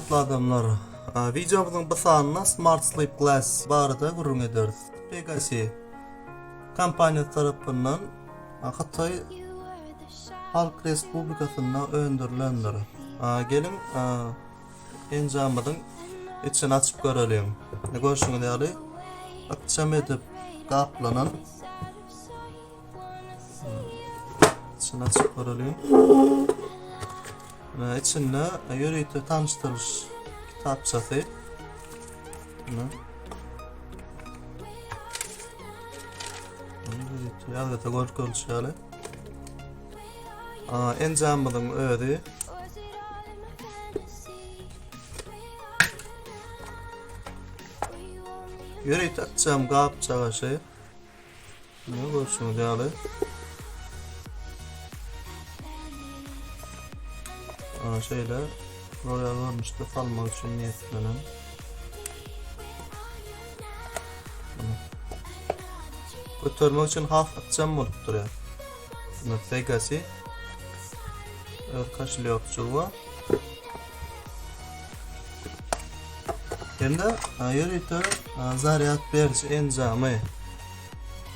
Hormatly adamlar, wideomyzyň bu sanynda Smart Sleep Glass barada gürrüň ederis. Pegasi kompaniýasy tarapyndan Hytaý Halk Respublikasynda öndürilendir. Geliň, enjamymyzyň içini açyp göreliň. Görşüňiz ýaly, ykjam edip gaplanan. İçini açyp göreliň. Ine, içinde ýörite tanyşdyryş kitapçasy. Ine. Ýörite ýazgyda görkezilişi ýaly. Enjamymyzyň özi. Ýörite ykjam gapjagaşy. Ine görşüňiz ýaly. Aa, şeýle royal görnüşde salmak üçin niýetlenen. Götermek üçin has ykjam bolup durýar. Ine Pegasi öz koşelýokjygy bar. Hem-de ýörite zarýad beriji enjamy,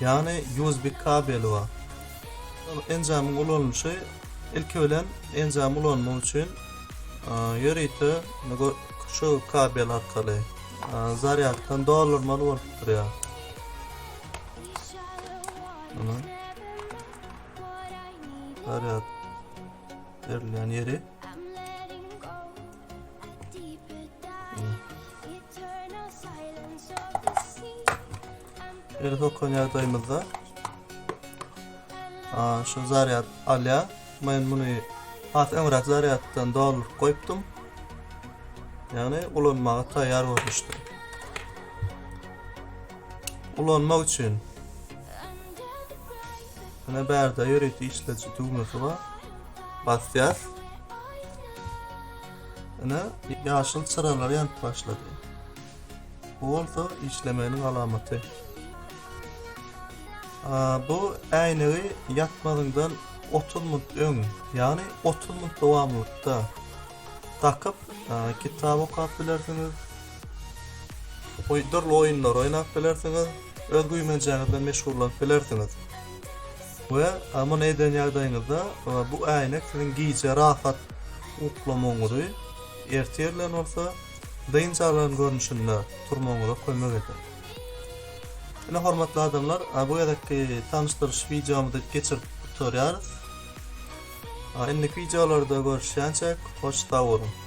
ýagny USB kabeli bar. Enjamyň ulanylyşy ilki bilen enjamy ulanmak üçin ýörite şu kabel arkaly zarýaddan doldurmaly bolup durýar. Zarýad berilýän ýeri. Ýeri sokan ýagdaýymyzda şu zarýad alýar. Men muny has öňräk zarýaddan dolduryp goýupdym. Ýagny ulanmaga taýýar görnüşde. Ulanmak üçin Ine bärde ýörite işleýji düwmesi bar. Basýas. Ine ýaşyl çyralar ýanyp başlady. Bu bolsa işlemeginiň alamaty. Bu äýnegi ýatmazyňdan 30 minut öň, ýagny 30 minut dowamlylykda dakyp, kitap okap bilersiňiz, dürli oýunlar oýnap bilersiňiz, öz güýmenjäňiz bilen meşgullanyp bilersiňiz. We muny eden ýagdaýyňyzda bu äýnek siziň gije rahat uklamagyňyzy, ertir bilen bolsa dynç alan görnüşinde turmagyňyza kömek eder. Ine hormatly adamlar, bu gezekki tanyşdyryş wideomyzy geçirip gutarýarys. Indiki wideolarda görüşýänçäk, hoş sag boluň!